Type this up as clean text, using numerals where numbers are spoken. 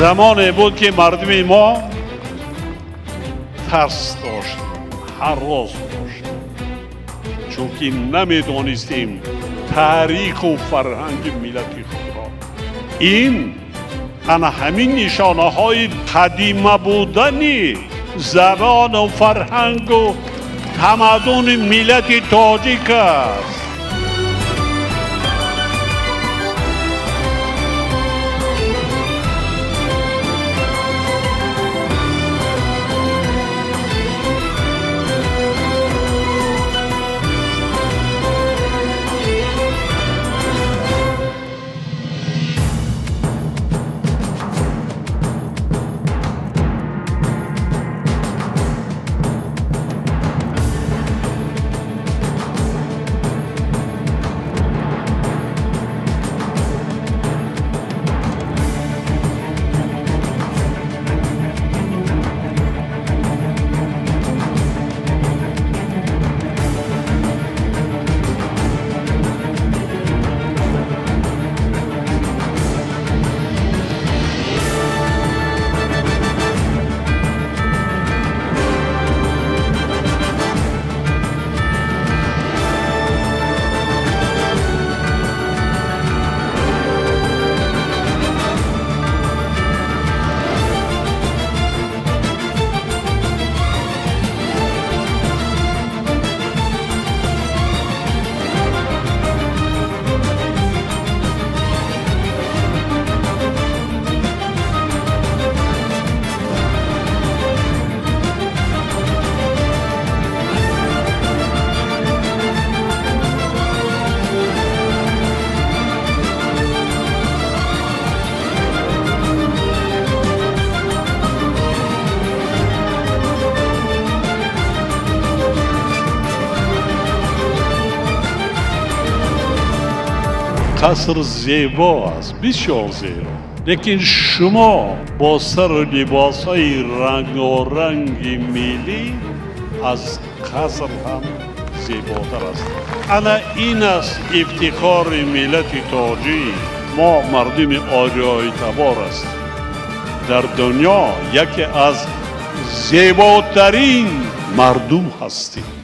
Замоне буд, ки мардуми мо тарс дошт, ҳарос дошт, чунки намедонистем таъриху фарҳанги миллати худро. Ин ана ҳамин нишонаҳои қадима будани забону фарҳангу тамаддуни миллати тоҷик аст. Қаср зебо аст, бисёр зебо, лекин шумо бо сару либосҳои рангоранги миллӣ аз қаср ҳам зеботар аст. Ана ин аст ифтихори миллати тоҷик. Мо мардуми ориёитабор ҳастем. Дар дунё яке аз зеботарин мардум ҳастем.